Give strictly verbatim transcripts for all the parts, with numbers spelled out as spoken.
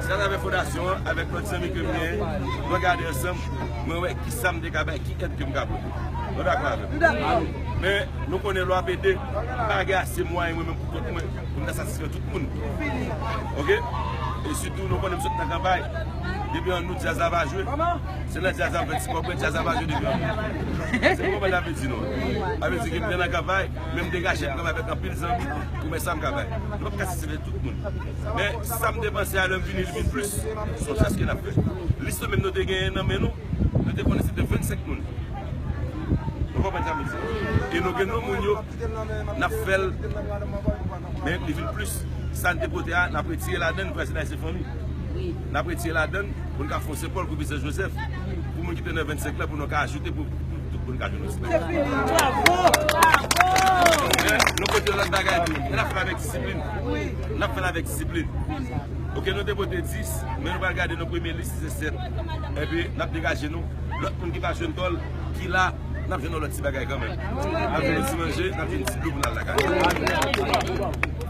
Atravè fondasyon an, avèk lòt zanmi ke m genyen, nou gade ansanm, mwen wè kisa m te ka bay, ki èd ke m ka pote. Nou dakò avè m? M dakò. Men, nou konnen lwa P D, pa gen ase mwayen mwen menm pou kont mwen, pou m ta satisfè tout moun. Oke? E sitou, nou konnen m sot nan kanpay. Depi an nou djaz la pa jwe. Se nan djaz la m fè ti kòb, men djaz la pa jwe depi an nou. Se pou konprann sa m vle di nou. Sa vle di ke m te nan kanpay, men m te ka chèk kanpay avèk anpil zanmi, pou mwen sa m ka bay. Nou p ap ka satisfè tout moun. Men sa m te panse a lè m vini, li vin plis. Se yon chas ke n ap fè. Lis nou menm nou te genyen nan men nou, nou te konnen se te vennsenk moun. Nou konprann sa m di? E nou gen non moun yo, n ap fè l, men li vin plis. Sa n te pote a, n ap retire ladan l, pou se fanmi. N ap retire ladan l, pou n ka fè yon sèl pou Prezidan Joseph. Pou moun ki te nan vennsenk la, pou nou ka ajoute, pou, pou tout moun ka jwenn yon ti bagay. Men, nou pote lòt bagay tou. Men n ap fè l avèk disiplin. N ap fè l avèk disiplin. Oke, nou te pote dis, men nou pral gade nan premye lis, se sèt. Epi, n ap degaje nou. Lòt moun ki pa jwenn kòl, ki la, n ap jwenn yon lòt ti bagay kanmenm. N ap jwenn yon ti manje, n ap jwenn yon ti dlo pou n al lakay.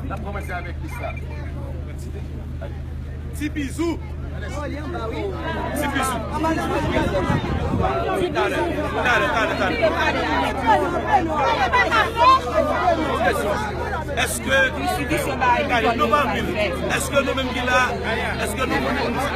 N ap kòmanse avèk lis la. Ti bizou. Ti bizou. Talè, talè, talè, talè. Èske, gade, nou pa anpil. Èske nou menm ki la, èske nou konnen nou?